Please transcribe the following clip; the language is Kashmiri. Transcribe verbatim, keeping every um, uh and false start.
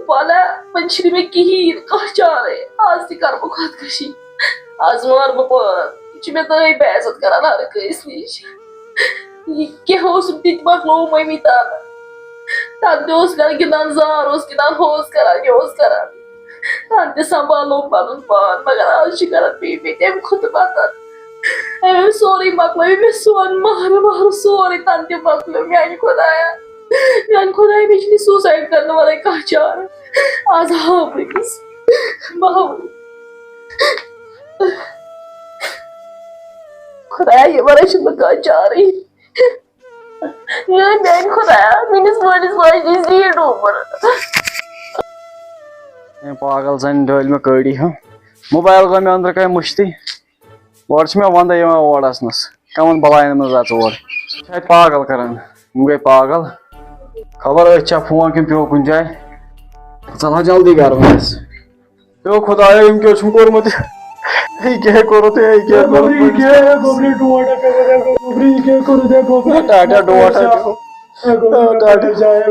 وَلہ، وۄنۍ چھِنہٕ مےٚ کِہیٖنۍ، کانٛہہ چارَے۔ آز تہِ کَرٕ بہٕ خۄدکٔشی۔ آز مارٕ بہٕ پان۔ یہِ چھُ مےٚ دٲے بے عزت کَران ہر کٲنٛسہِ نِش۔ یہِ کیٛاہ اوسُم تہِ تہِ مۄکلووُم أمی تَنہٕ۔ تَنہٕ تہِ اوس گَرٕ گِنٛدان، زار اوس گِنٛدان، ہُہ اوس کَران، یہِ اوس کَران۔ تَنہٕ تہِ سنٛبھالووُم پَنُن پان، مگر آز چھِ کَران بیٚیہِ مےٚ تَمہِ کھۄتہٕ بدتر۔ أمۍ سورُے مۄکلٲوِتھ، مےٚ سون مہرٕ وہرٕ سورُے تَنہٕ تہِ مۄکلیو۔ میٛانہِ خۄدایا، میٛانہِ خۄدایا، مےٚ چھِنہٕ سوٗسایڈ کَرنہٕ وَرٲے کانٛہہ چارٕ۔ آز ہاو بہٕ أمِس، بہٕ ہاوٕ۔ خۄدایا، یہِ وَرٲے چھُنہٕ مےٚ کانٛہہ چارٕے۔ میٛٲنۍ، میٛانہِ خۄدایا، میٛٲنِس مٲلِس ماجہِ دِ زیٖٹھ عُمر۔ ہے پاگل زَنہِ ڈٲلۍ مےٚ کٲڑی ہا۔ موبایل گوٚو مےٚ أنٛدرٕ کَنہِ مٔشتٕے۔ اورٕ چھِ مےٚ وَندَے یِوان اور اَژنَس۔ کَمَن بَلاین منٛز اَژٕ اور؟ چھِ اَتہِ پاگل کَران۔ یِم گٔے پاگل۔ خبر أتھۍ چھا فون کِنہٕ پیوٚو کُنہِ جایہِ۔ ژَل ہا جلدی گَرٕ وۄنۍ اَسہِ۔ پیوٚو خۄدایا، أمۍ کیٛاہ چھُم کوٚرمُت؟ یہِ کیٛاہ کوٚرُتھ؟ یہِ کیٛاہ کوٚرُتھ؟ یہِ کیٛاہ گوٚبری، یہِ کیٛاہ گوٚبری ٹوٹھ ہا پیوٚو، گوٚبری، یہِ کیٛاہ کوٚرُتھ؟ یہِ گوٚبری۔ ٹاٹا ٹوٹھ ہا پیوٚو۔ ٹاٹا۔